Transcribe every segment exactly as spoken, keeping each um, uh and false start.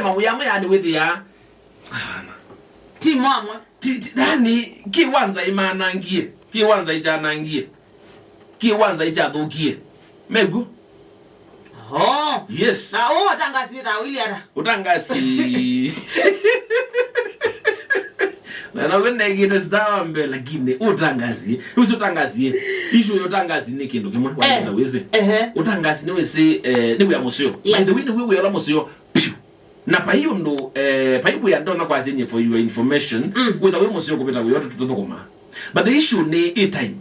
mawĩa amwe, yani, wĩthĩaa, ah, na. Ti mwamwe. Ti, ti, yani, kĩwanza ĩmanangie, kĩwanza ĩkyanangie, kĩwanza ĩkyathũkie. Mekw'o? Oh. Yes. Na ũũ ũtangasi wĩthaa wĩlĩ ata? Ũtangasi. Na, na we negĩte star wa mbee, lakini ũtangasi. Rĩu si ũtangasi. Issue ya ũtangasi nĩ kĩndũ kĩmwe. Eh. Wĩsĩ. Ehe. Ũtangasi nĩ wĩsĩ, eh, nĩ wĩa mũseo. Yeah. By the way, nĩ wĩa ũla mũseo. Piu. Na pai ũndũ, eh, pai wĩa ndonya kwasya nyie for your information, mm, wĩtha wĩ mũseo kũvĩta wĩa ũtũ tũthũkũmaa. But the issue nĩ ĩ time.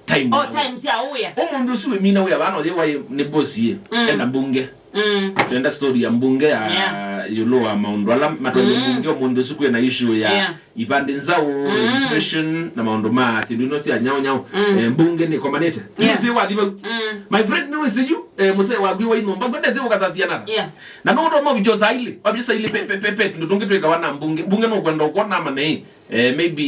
Time. Oh, ya wĩa. Time sya ũwĩa. Ũmũnthĩ ũsu wĩmina wĩa vana ũyĩ waĩ nĩ boss yĩ. Mm. Enda mbunge. Mm. Twenda story ya mbunge ya, yeah, ĩũlũ wa maũndũ ala matwaile, mm, mbunge ũmũnthĩ ũsu kwĩna issue ya, yeah, ivandĩ nzaũ, mm, registration, na maũndũ ma syĩndũ ino sya nyaũ nyaũ. Mm. Eh, mbunge nĩkomanĩte. Yeah. Yu sĩ wathi vau. Mm. My friend, nĩwĩsĩ yu, eh, mũsee waku wa inyũmba, kwendesĩ ũkasasiana. Yeah. Na nũndũ no video saa ilĩ, wabia saa ilĩ pe, pe, pe, pe, tũndũ tũngĩ twĩkawa na mbunge. Mbunge nũkwenda ũkwona amanye, eh, maybe,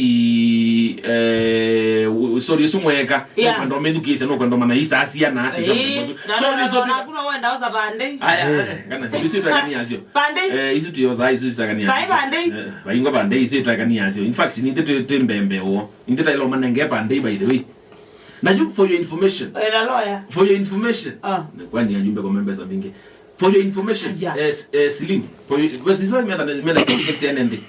eh, u-, sorry, isu mweka, yeah, nũkwenda ũmĩthukĩĩsya, nũkwenda ũmanya isasiana, asi. Eh, so, na, na, so, na, na, kuna wenda osa pande. Aya, eh, kana si, isu itakania sio. Pande. Eh, isu tuyosa, isu itakania. Pai pande. Eh, vaingwa pande, isu itakania sio. In fact, nĩ nthĩ twĩ, twĩ mbembe wo. Nĩ nthĩ tailo manenge pande, by the way. Na you, for your information. Eh, na lawyer. For your information. Ah. Na kwani anyumbe kwa membesa vingi. For your information, aya, eh, s-, eh, Slim, for your, basi, sio mimi hata mimi na tickets ya nende.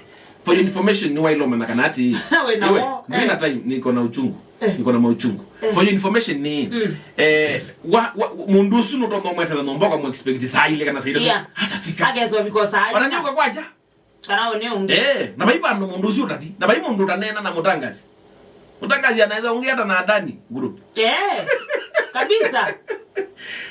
For your information, nĩ wailoma na kanati. Wĩ na wo, eh. Mimi na time niko na uchungu. Eh. Niko na mauchungu. Eh. For your information nĩ, mm, eh, wa, wa, mũndũ ũsu nũtonya ũmwetela nyũmba kwa mu expect saa ilĩ kana saa ilĩ. Yeah. Hatafika. Agezo because saa ilĩ. Wananyoka kwacha. Kana ũne ũngĩ. Eh, na vai vandũ mũndũ ũsu ũtathi. Na vai mũndũ ũtaneena na mũtangasi. Mũtangasi anaweza ongea hata na Adani group. Eh, kabisa.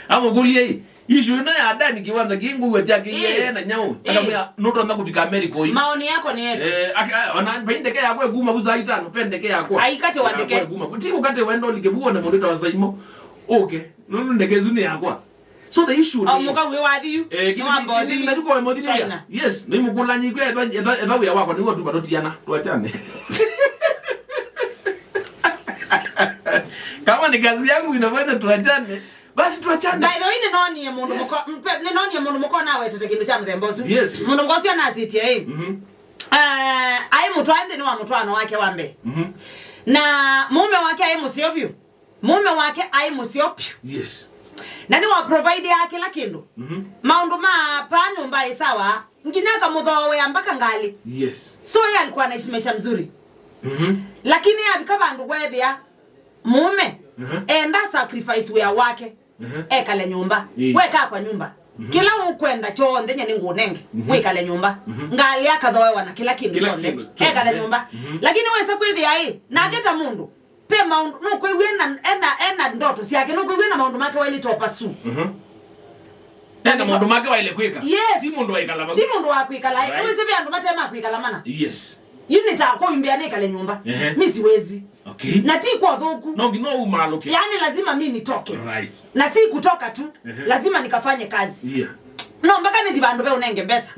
Amũkũlye, issue ĩno ya Adani kĩwanza kĩ ngũa kyake, eh, yeye na nyaũ. Eh. Akamwĩa, nũtonya kũvika America ũyu. Maoni yako ni yepi? Eh, aka-, ona vai ndeke yakwa ĩkuma vu saa itano, ve ndeke yakwa. Aikate wa ndeke. Yakwa ĩkuma. Ti ũkate wendo like vuo na mũndũ ta wa Saimo. Okay. Nũndũ ndeke ĩsu nĩ yakwa. So the issue. Au nĩ mũka wĩ wathi yu? Eh, kĩndũ nĩ wa kĩ-, mbothi kĩndũ kĩna yu kwa mbothi China. Yes, nĩ mũkũlanyi kwa etha, etha, etha wĩa wakwa nĩ watuma tũtiana, twachane. Kama ni kazi yangu inafanya tuachane, basi tuachane. By the way, nĩnonie mũndũ mũko-, mpe-, nĩnonie mũndũ mũko nawetete kĩndũ kya mũthemba ũsu. Yes. Mũndũ mũko ũsu anasĩtie, eh. Mhm. Eh, aĩ mũtwae nthĩnĩ wa mũtwaano wake wa mbee. Mhm. Na mũũme wake aĩ mũseo vyũ. Mũũme wake aĩ mũseo vyũ. Yes. Na nĩ wa provideaa kĩla kĩndũ. Mhm. Maũndũ ma paa nyũmba ĩ sawa, nginya akamũthooea mpaka ngalĩ. Yes. So yeye alikuwa anaishi maisha mzuri. Mhm. Lakini yavika vandũ weethĩa mũũme, mhm, enda sacrifice wĩa wake, mhm, ekale nyũmba. Ĩĩ. Weka kwa nyũmba. Mhm. Kĩla ũkwenda kyonthe nye nĩngũnenge, mhm, wĩkale nyũmba. Mhm. Ngalĩ akathooewa na kĩla kĩndũ kyonthe. Kĩla kĩndũ kyonthe. Ekale nyũmba. Mhm. Lakini wesa kwĩthĩa ĩ, nake ta mũndũ, pe maũndũ, nũkwĩw'a ena, ena, ena ndoto syake, nũkwĩw'a ena maũndũ make waĩlĩte ũpasu. Mhm. Ena maũndũ make waĩle kwĩka. Yes. Ti mũndũ waikala vau. Ti mũndũ wa kwĩkala. Right. Nĩwĩsĩ ve andũ mate ma kwĩkala mana. Yes. Yu nĩ ta kũimbĩa nĩkale nyũmba. Ehe. Mi siwezi. Okay. Na ti kwa ũthũku. No nginya umaalũke. Yaani lazima mi nitoke. Right. Na si kutoka tu. Ehe. Lazima nikafanye kazi. Yeah. No mpaka nithi vandũ ve ũnenge mbesa.